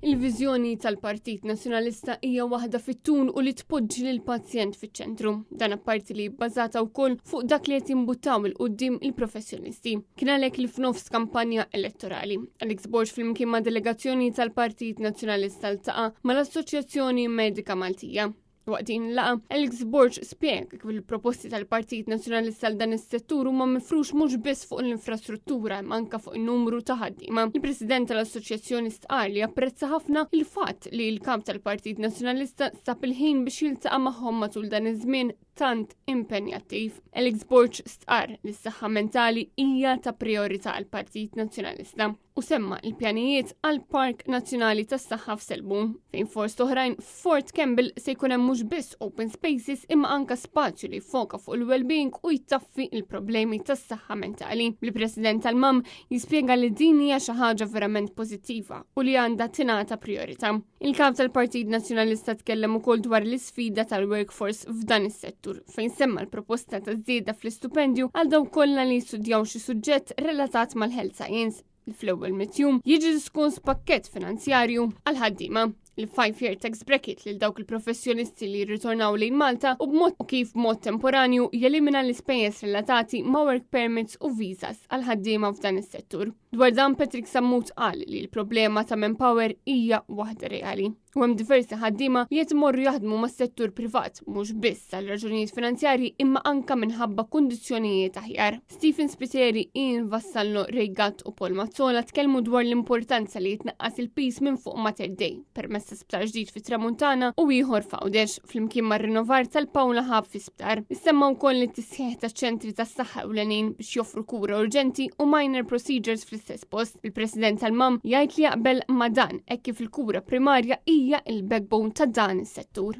Il-viżjoni tal-Partit Nazzjonalista hija waħda fit-tul u li tpoġġi lill-pazjent fiċ-ċentru. Dan apparti li bbażata wkoll fuq dak li qed jimbuttaw 'il quddiem il-professjonisti. Kien għalhekk li f'nofs kampanja elettorali, Alex Borg flimkien ma' delegazzjoni tal-Partit Nazzjonalista ltaqa' mal-Assoċjazzjoni Medika Maltija. Waqt din il-laqgħa, Alex Borg spjega kif il-proposti tal-Partit Nazzjonalista għal dan is-settur huma mifrux mhux biss fuq l-infrastruttura imma anke fuq in-numru ta' ħaddiema. Il-President tal-Assoċjazzjoni stqar li apprezza ħafna il-fatt li l-kap tal-Partit Nazzjonalista sab il-ħin biex jiltaqa' magħhom matul dan iż-żmien tant impenjattiv. Alex Borg stqar li s-saħħa mentali hija ta' priorità għall-Partit Nazzjonalista. u semma l-pjanijiet għal Park Nazzjonali tas-Saħħa f'Selbun, fejn fost oħrajn f'Fort Campbell se jkun hemm mhux biss open spaces imma anka spazju li jfoka fuq il-well-being u jtaffi il-problemi tas-saħħa mentali. Il-President tal-MAM jispjega li din hija xi ħaġa verament pożittiva u li għandha tingħata priorità. Il-kap tal-Partit Nazzjonalista tkellem ukoll dwar l-isfida tal-workforce f'dan is-settur, fejn semma l-proposta ta' żieda fl-istupendju għal dawk kollha li jistudjaw xi suġġett relatat mal-health science li fl-ewwel mitjum jiġi diskuss pakkett finanzjarju għal ħaddiema il-five-year tax bracket lil dawk il-professjonisti li jirritornaw lejn Malta u b'mod u kif b'mod temporanju jelimina l-ispejjeż relatati ma' work permits u visas għal ħaddiema f'dan is-settur. Dwar dan Patrick Sammut qal li l-problema ta' manpower hija waħda reali. U hemm diversi ħaddiema li qed imorru jaħdmu mas-settur privat mhux biss għal raġunijiet finanzjarji imma anka minħabba kundizzjonijiet aħjar. Stephen Spiteri, Ian Vassallo, Ray Gatt u Paul Mazzola tkellmu dwar l-importanza li jitnaqqas il-piż minn fuq Mater Dei permezz ta' sptar ġdid fit-Tramuntana u ieħor f'Għawdex flimkien mar-rinnovar tal-Paola Hub fi sptar. Issemma wkoll it-tisħiħ taċ-ċentri tas-saħħa ewlenin biex joffru kura urġenti u minor procedures fl-istess post. Il-President tal-MAM jgħid li jaqbel ma' dan hekk kif il-kura primarja hija il-backbone ta' dan is-settur.